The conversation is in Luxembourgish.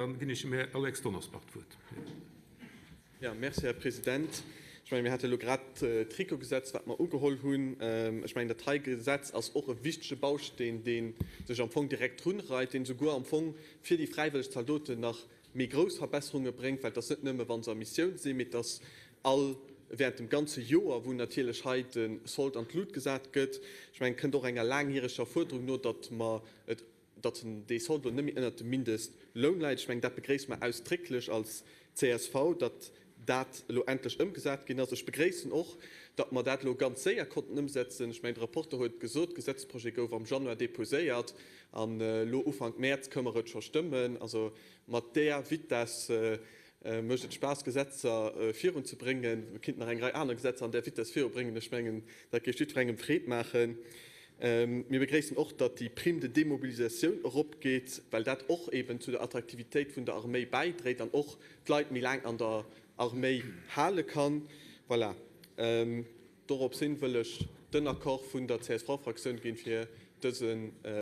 Dann ginn ech dem Här Alex Donnersbach d'Wuert. Jo, merci, Här President. Ech mengen, mir hate elo grad d'RICO-Gesetz, wat mer ugeholl hunn. Ech mengen, dat hei Gesetz ass och e wichtege Bausteen, dee sech am Fong direkt drunreit, deen esouguer am Fong fir déi fräiwëlleg Zaldoten nach méi grouss Verbesserunge bréngt, well et ass net nëmme, wa se a Missioun sinn, mee et ass all während dem ganze Joer, wou natierlech hei de Sold an d'Lut gesat gëtt. Ech mengen, et kënnt och enger laangjäreger Fuerderung no, datt mer et datt dee Solde elo net méi ënnert dem Mindestloun läit. Ech mengen, dat begréisse mer ausdrécklech als csv, datt dat elo endlech ëmgesat ginn ass. Ech begréissen och, datt mer dat elo ganz séier konnten ëmsetzen. Ech mengen, de Rapporteur huet et gesot, de Gesetzprojet gouf am Januar déposéiert an elo Ufank Mäerz kënnen mer et scho stëmmen. Also mat där Vitesse mécht et Spaass, Gesetzer virunzebréngen. Mir kinnten nach eng Rei aner Gesetzer an där Vitesse virubréngen. Ech mengen, dat géif jiddwerengem Freed maachen. Mir begréissen och, datt déi Prime de démobilisatioun eropgeet, well dat och eeben zu der Attraktivitéit vun der Arméi bäidréit an och d'Leit méi laang an der Arméi hale kann. Voilà, dorops hin wëll ech den Accord vun der CSV-Fraktioun ginn, fir dëse.